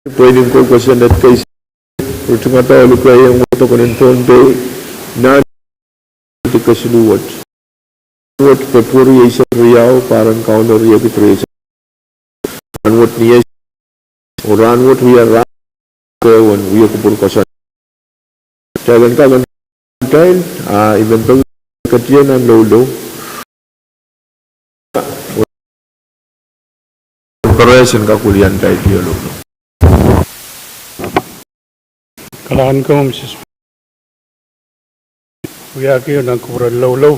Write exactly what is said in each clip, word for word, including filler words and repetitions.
Pweinen kou kosonned kei, ritingada oh lukehiong wet doken en Pohnpei nan kesiluh wet. Wet February eisek riau, pahr en Kauno riekid rieisek. Rahnwet ni eisek, oh rahnwet wia rahn kewen wia kupwur kosonned. Kitail en kak kitail, a, I men peki ketieu nan loulou. Koaros en kak welian kitail loulou. Kalahngan ong Sises. Wiahki nan kupwuren loulou.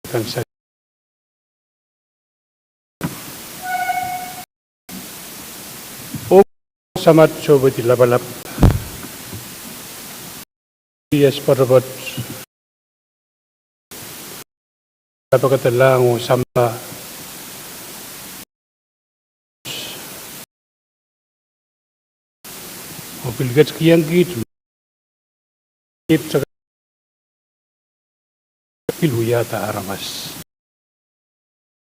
Kan sa- Oh Samat Sohpeti Lapalap, I es poatopoat, lapakada lahng oh sampah, oh pil ketikihong kiht, ipwtaka pil wiahda aramas.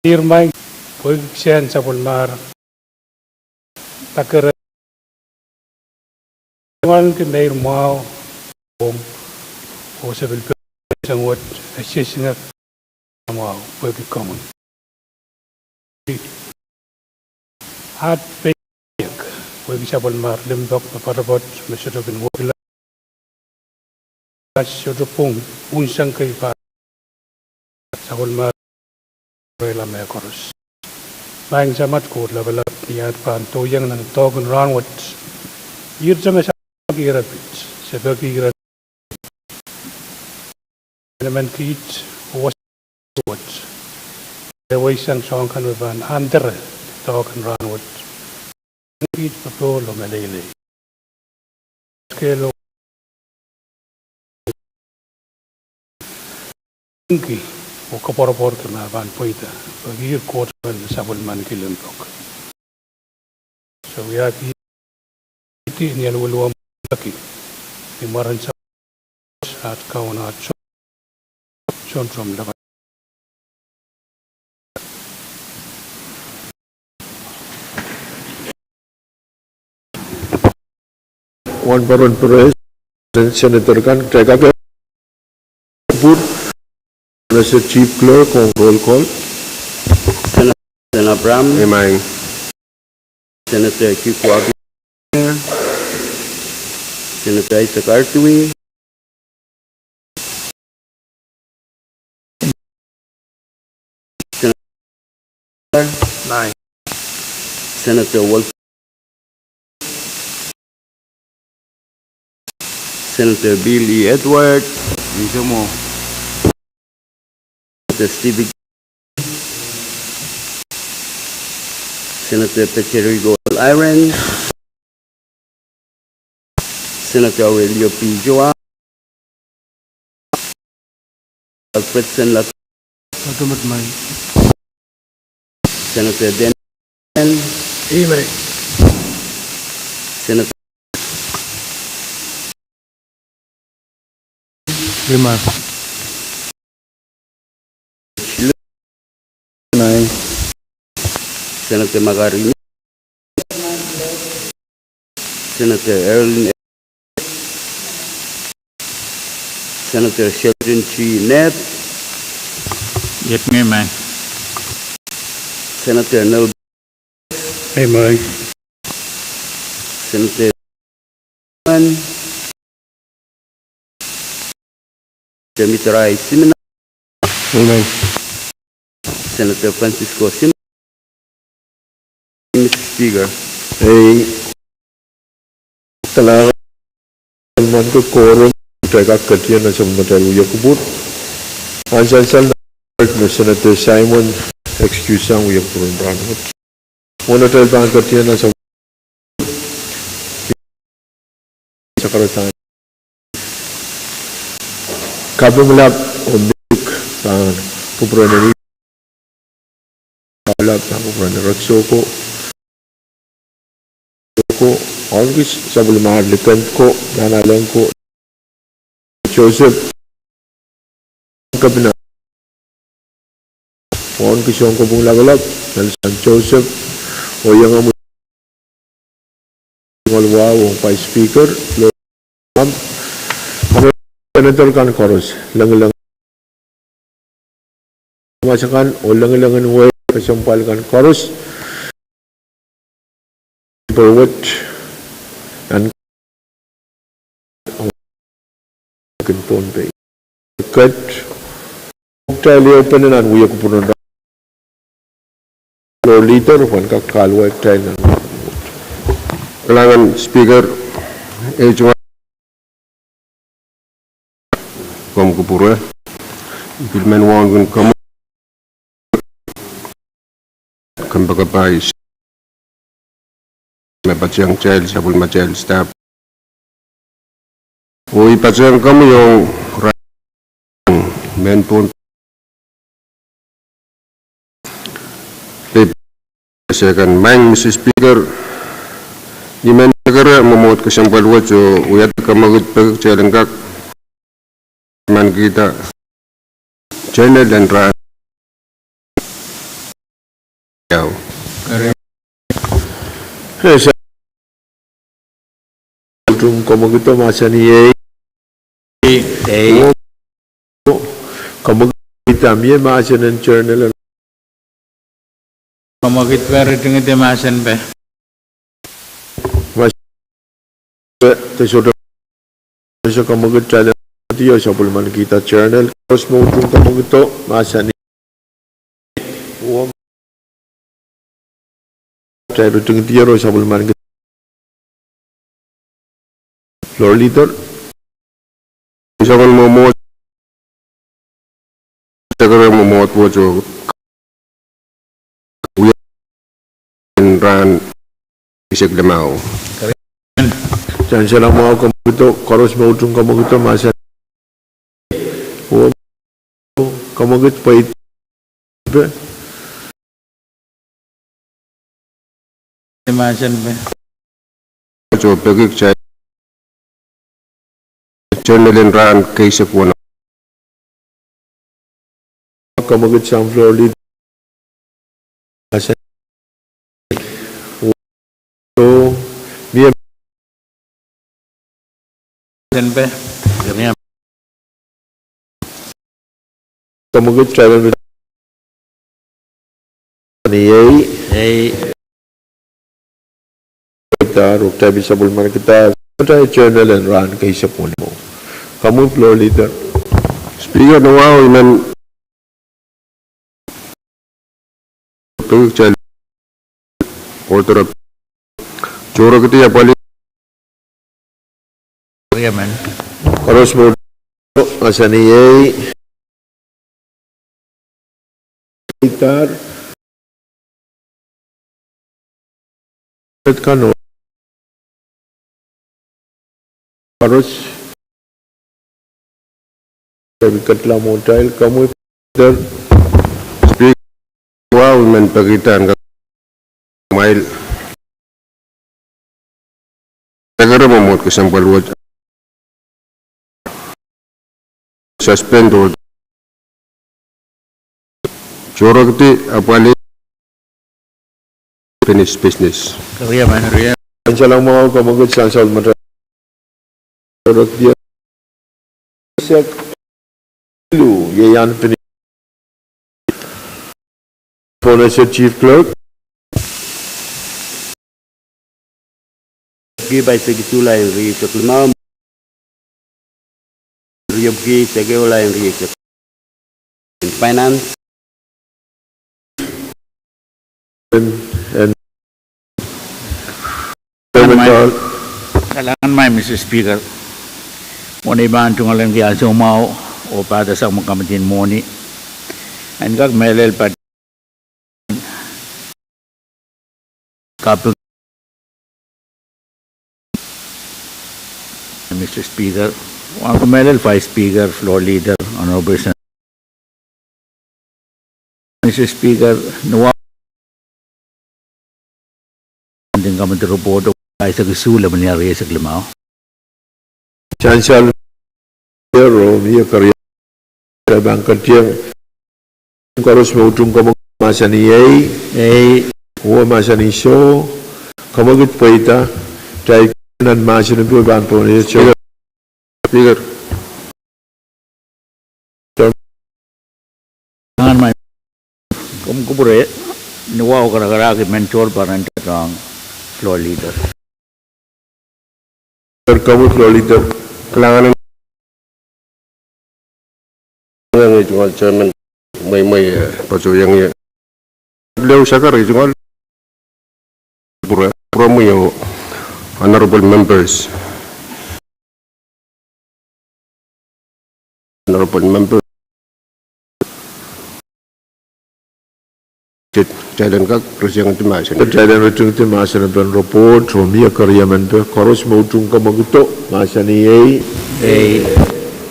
Neir maing, pwehki kisehn sapwellimar, takere, tungoal ki neir mwahu, oh, oh se pil pehsang wet, e sesingek mwahu, pwehki komwi. At peiek, pwehki sapwellimar limpoak me poatopoat, me sohte kin wekila, sohte pwung, unsang kei pahn sapwellimar rehla mehkoaros. Maing Samat Koht Lapalap, ni at pahn dohng nan doadoahk en rahnwet, irail me se peki ire pit, se peki ire emen kiht, oh wet, e wehsang soahng kan me pahn ahntere doadoahk en rahnwet. Kiht popohl oh meleilei. Kehlo, inki, oh koapworopworki me pahn pweida, pwehki irail Koht men sapwellimanki limpoak. Se wiahki iti ni aluweluwomwki ni mwaren Samat, at Kaun, at Soun, Sounkomour Lapalap. Wahnpoaron Pres, Senator kan, kitail kak kupwur, Mister Chief Clerk, ong roll call. Senator Abraham. Amen. Senator Kikuabi. Senator Isaac Artui. Senator Wolf. Senator Bill E. Edward. Senator Stephen. Senator Peterigo L. Iron. Senator Aurelio P. Joa. Alfred Senlak. Senator Daniel. Amen. Senator Amen. Amen. Senator Makari. Senator Erwin. Senator Sheldon G. Knapp. Amen. Senator Nel Amen. Senator Simon. Senator Mitrai Simina. Amen. Senator Francisco Simon. Mister Speaker. Ei. Kalahngan. Manke koaros kitail kak ketieu nan sapwellimatail wia kupwur. Ahnsou sansal me Senator Simon excuse sang wia kupwur en rahnwet. Mwohn atail pahn ketieu nan sapwellimatail sakaradahn kaping lap oh mehkot pahn kupwuren eni lap pahn kupwuren Reksoko. Ko, oankis sapwellimar Likend ko, Nanaleng ko, Joseph, Kepina, oankis Sounkomour Lapalap, Nelson Joseph, oh iangahki Ngeluwahu ong Vice Speaker, Lord, Senator kan koaros, lengileng, mas akan, oh lengilengen wehi kesempwal kan koaros. Pwe wet nan kin Pohnpei. Ket, kitail ehupene nan wia kupwuren Floor Leader, pwehn kak kahluwa kitail nan. Kalahngan Speaker, eh, tungoal komw kupwure. I pil men wauneki komwi kompoakepahi me patehng kitail, sapwellimatail staff. Oh I patehng komwi ong rahn mehn Pohnpei. Pwe se kan maing, Mister Speaker, I men pekere mwomwohd kesempwal wet oh wiahda kamwekid peki kitail en kak manakihda journal en rahn. Iau. Eh, sa- Utung kamwekid o mahsanih ei. Ei. Kamwekid, mie mahsen en journal en. Kamwekid pwe ritingidi mahsen pwe. Mahs- pwe, de sohte, se kamwekid kitail en, dio sapwellimaniki journal, koaros me utung kamwekid o mahsanih. Uom. Kitail ritingidi ro sapwellimaniki. Floor Leader. Soangen mwomwohd, pekere mwomwohd wet oh wiahda en rahn eisek limau. Sansal mwahu kamwekid o, koaros me utung kamwekid o mahsanih. Uom. Kamwekid pwe ih- pwe. Mahsen pwe. Soh, peki kitail journal en rahn keisek weneu. Kamwekid sang Floor Leader. Mahsen. Uom. Mie mahsen pwe. Kamwekid kitail en ni ei. Ei. Dah, ruktabi sapwellimaniki dah, atail journal en rahn keisek weneu. Komwi Floor Leader. Speaker, ni wahu I men peki kitail order of tohrohrkidi apwalih. Koaros me mahsanih ei. Itar. Kano. Koaros. David Katla Motail, komwi. Speaker, I men peki dah en kak- mwail. Pekere mwomwohd kesempwal wet. Suspend order. Tohrohrkidi apwalih. Finish business. Sansal mwahu kamwekid sang sapwellimatail. Tohrohrkidi eisek limau, iei iang finish. Pwonese Chief Clerk. Ki paisek isuh lain rieisek limau. Riepwiki sekeula en rieisek. Finance. En, en. Kalahngan maing, Mister Speaker. Mwohn ei pahn tungoalenki ansou mwahu oh pahda sang me kamwidien mwohni. En kak mehlel pat kaping, Mister Speaker, wahnke mehlel Vice Speaker, Floor Leader, Honorable Sen-, Mister Speaker, ni wahu, ndin kamwidi report, paisek isuh lemenia rieisek limau. Sansal, ero, mie keriau, pahn ketieng. Koaros me utung kamwekid mahsanih ei. Ei. Uo mahsanih soh. Kamwekid pweida. Taik nan mahsen en pil pahn pwonehte. Speaker. Angan mai. Komw kupwure, ni wahu karakarahki mentor pahn en tatohng floor leader. Komwi floor leader. Kalahngan en Ngehi tungoal chairman, mweimwei, eh, patohiong ie. Leo sakar tungoal pwuromwi oh honorable members. Honorable members. Kitail en kak ritingdi mahsen. Kitail en ritingdi mahsen en pehn report, oh mie keriemen peh, koaros me utung kamwakido, mahsanih ei. Ei.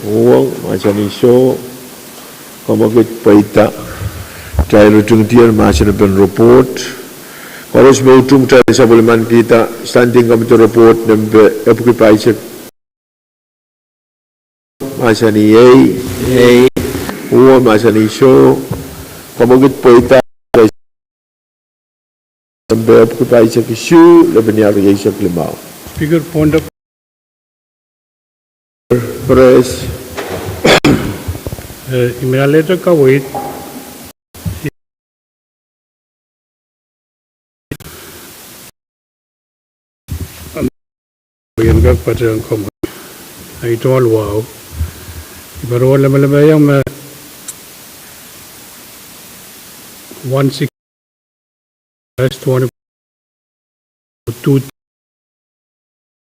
Uhwong, mahsanih soh. Kamwakid pweida. Kitail ritingdi mahsen en pehn report. Koaros me utung kitail sapwellimanikihda standing committee report nempe epwiki pahisek. Mahsanih ei. Ei. Uhwong, mahsanih soh. Kamwakid pweida. Nempe epwiki pahisek isuh, lepin riau rieisek limau. Speaker, point of order. Press. Eh, I men alehda kaweid. Wien kak patehng komwi. Ahi tungoal wahu. I patohwan lemelemehiong me one six dash twenty-two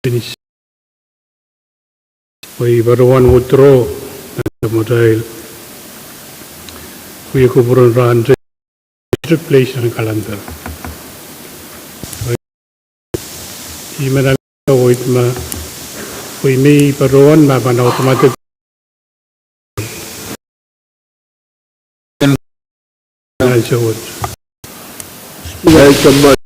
finish. Pwe I patohwan withdraw nan atail wie kupwuren rahn te, took place nan calendar. I men alehda kaweid ma, pwe I men patohwan ma pahn automatic. Nan sewot. Nan sewot.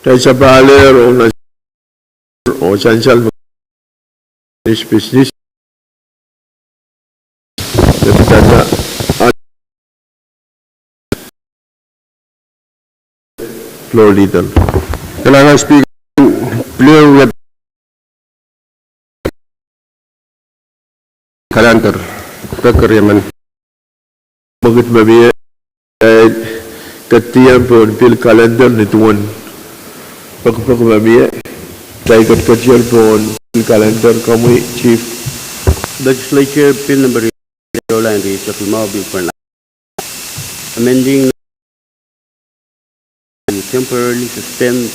Kitail sapahl oh nan oh sansal me business, business. Me pidada a floor leader. Kalahngan Speaker, pil wia calendar, pek keriemen. Mwekid me mie, eh, ketiam pohn pil calendar ni duwen pekipek me mie, kitail ketiket pohn pil calendar, komwi, Chief. Legislature Bill number, Bill number amending to temporarily suspend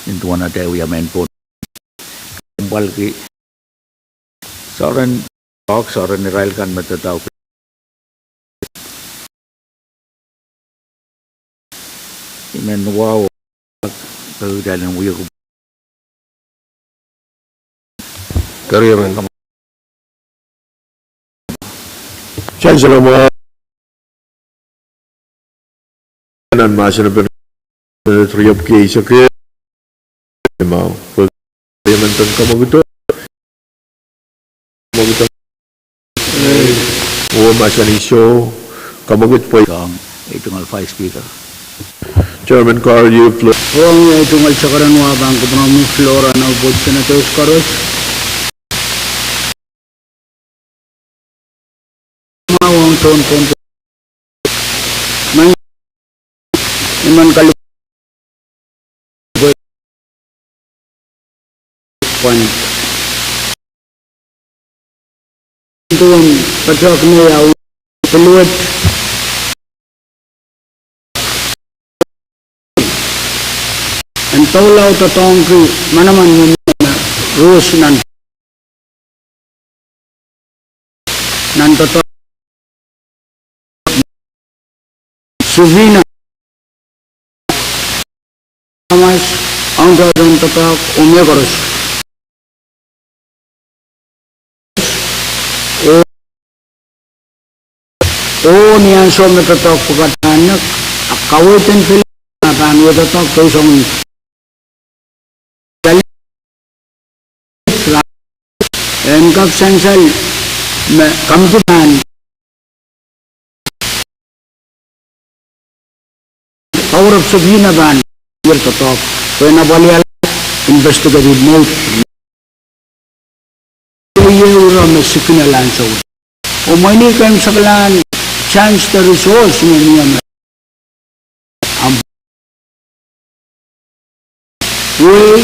Nin duwen atail wia mehn pwon, kumwalki soaren, oh soaren irail kan me doadoahk. I men wahu, kitail en wia ku- keriemen. Chancellor mwahu, nan mahsen en President Riop K. Iseke, mwahu, pwe keriemen pahn kamwekid, kamwekid. Oh mahsanih soh, kamwekid pwe. Kong, ei tungoal Vice Speaker. Chairman Carl, you floor. Ong ei tungoal Sakaran Wah, pahn kupwuromwi floor, ana pwoud senators koaros. Mwahu ong tohn pwon. Mwein I men kalipw pwe pwan duwen patohwan iang pil wet en doula doadoahngki manaman me mie me Rohs nan nan doadoahk. Subpoena, aramas ong doadoahk, oh mie koaros. Oh, oh ni ansou me doadoahk pwukat pahn nek, a kaweid en pil, a pahn wia doadoahk, kei soangen en kak sansal me kamidi pahn power of subpoena pahn wia doadoahk, pwe en apwaliala investigative mode. Iei ire me signal ansou. Oh mwein I kin saklahn chance de resource me mie me. Ahmw wei,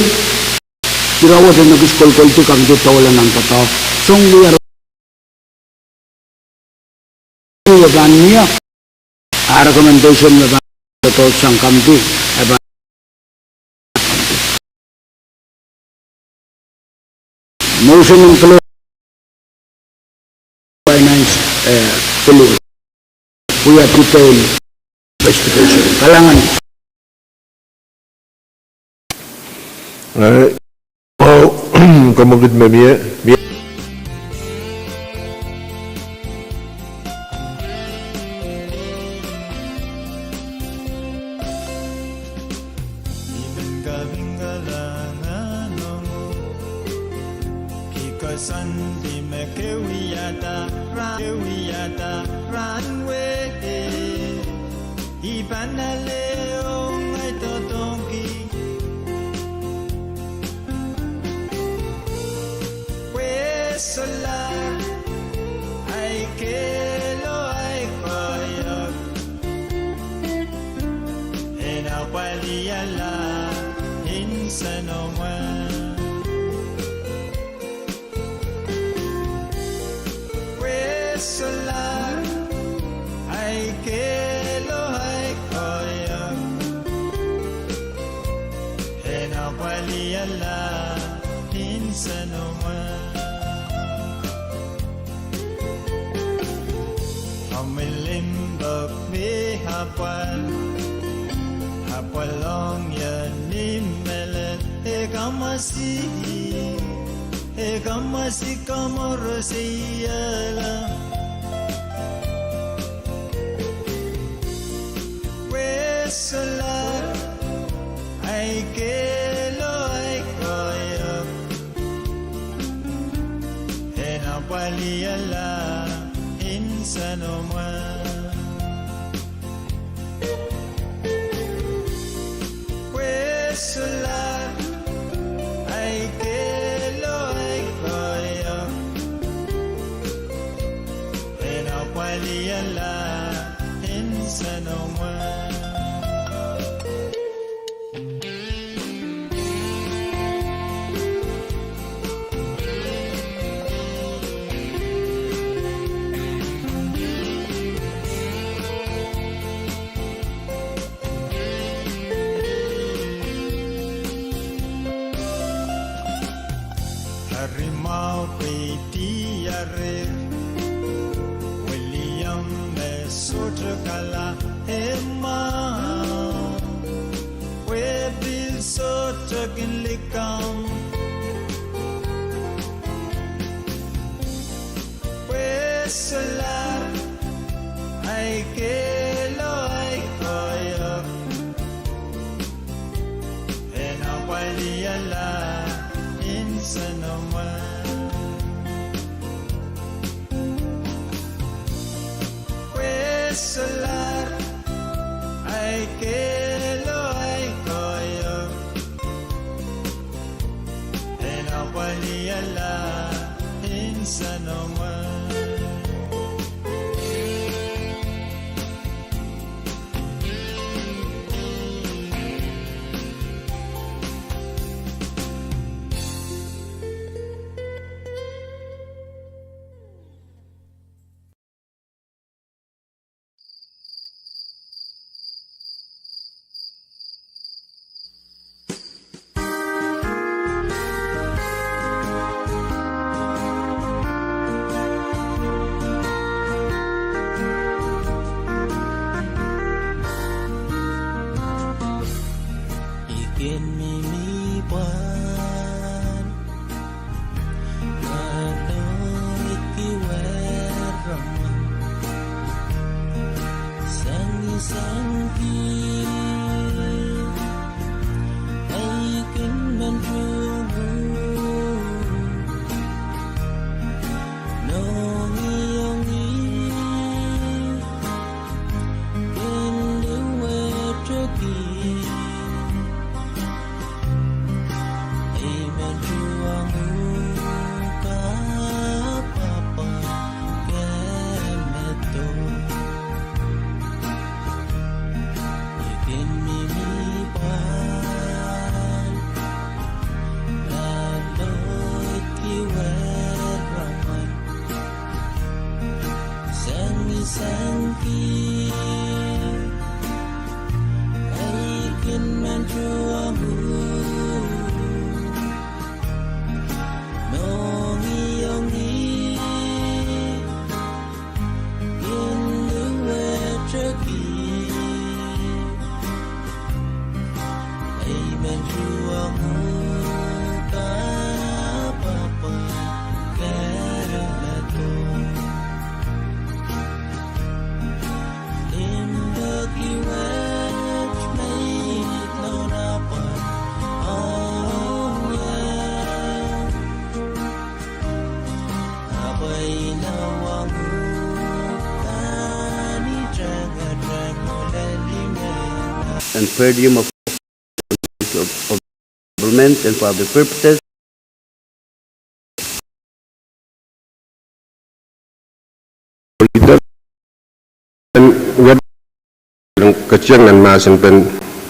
ira wet en ekis kolkoldi kamidi doula nan doadoahk. Song wia re pahn mie, a recommendation me pahn doadoahk sang kamidi, e pahn motion en floor. Finance, eh, pil wia detail investigation. Kalahngan. Eh, oh, kamwekid me mie, mie. Koasoandi me ke wiahda, ke wiahda rahnwet, I pahn ale ong ahi doadoahngki. Pwe solahr ahi kehl oh ahi koahiek en apwaliala insenamwahu. Pwe solahr ahi kehl oh ahi koahiek en apwaliala insenamwahu. Omwi limpoak me apwal, apwal ong ie ni mehlel, e kamasi, e kamasi komourasiala. Pwehsolahr, ahi kehlo ahi koahiek, en apwalihala insenamwahu. Pwehsolahr, ahi kehlo ahi koahiek, en apwalihala insenamwahu. Eri mwahu pwe I diarehr, William me sohte kala e mwahu, pwe pil sohte kin likamw. Pwehsolahr, ahi kehlo ahi koahiek, en apwalihala insenamwahu. Pwehsolahr, ahi kehlo ahi koahiek, en apwalihala insenamwahu. I kin mihmi pwahn, Lord, ki wehrom, sang sang ki, ahi kin men tuhwong uhk, nohngihong ih, kin duwehte ki. Ei men tuhwong uhk, pahpa, kehn me doh. I kin mihmi pwahn, Lord, ki wehrom, sang sang ki, ahi kin men tuhwong uhk, nohngihong ih, kin duwehte ki. Ei men tuhwong uhk, pahpa, kehn me doh. Limpoak wet me it nohn Apwal, oh yeah. Apwal ih nohng uhk, pahn ih tengteng oh lel limehla. And per diem of, of government and public purposes. Leader, en wet, ketieng nan mahsen pen,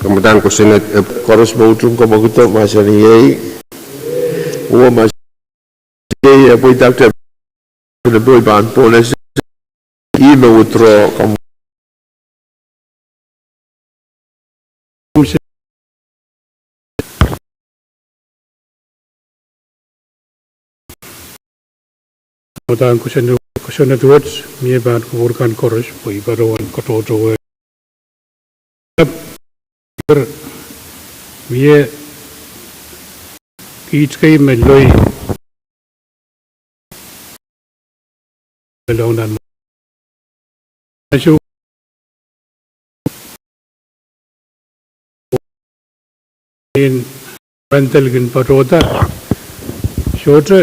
kamadahn kosonned, eh, koaros me utung kapokdo mahsen iei, oh mahsen iei, eh, pwe idakte, pwe pahn pwonese, ih me withdraw, kam- Kamadahn kosonned, kosonned wet, mie pahn kupwur kan koaros, pwe I patohwan katohtowe. Mie kiht kei me loi. Long nan Matthew. en wendel kin patohda, sohte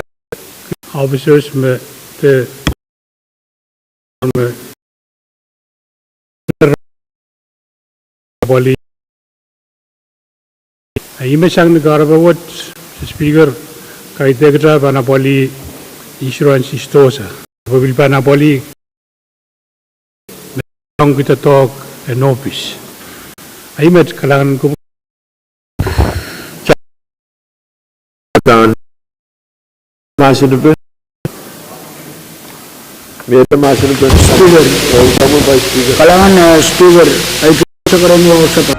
officers me de me apwalih. A ih me sang ni kahrepe wet, Speaker, kaidehk kitail pahn apwalih Israel Sistosa. Pwe pil pahn apwalih me ong kitail doadoahk en ohpis. A ih met, kalahngan en kupwur. Mahsen epen. Mie mahsen epen. Speaker. Oh, soangen Vice Speaker. Kalahngan, eh, Speaker. Ai, Speaker, oh, sapa.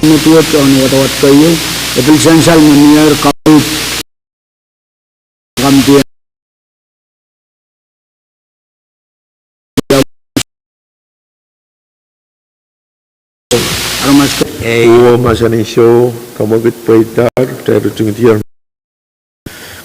Network en wadawad keieu, e pil sansal me mier kaut, kamdi aramas. Ei, oh, mahsanih soh, kamwekid pweida, kitail ritingdier.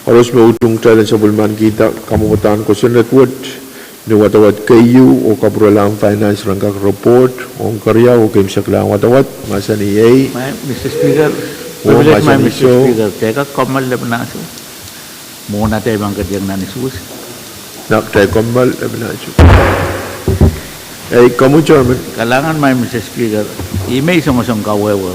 Koaros me utung kitail en sapwellimanikihda kamwomwdahn kosonned wet ni wadawad keieu oh kapwurelahng finance ren kak report ong keriau oh keimwseklahng wadawad. Mahsanih ei. Mister Speaker, oh, privilege, mahsanih soh. Mister Speaker, kitail kak kommoal lepin ansou. Mwohn atail pahn ketiong nan isuhs. Nan kitail kommoal lepin ansou. Ei, komwi Chairman. Kalahngan, Mister Speaker, ih me I songosong kawehwe.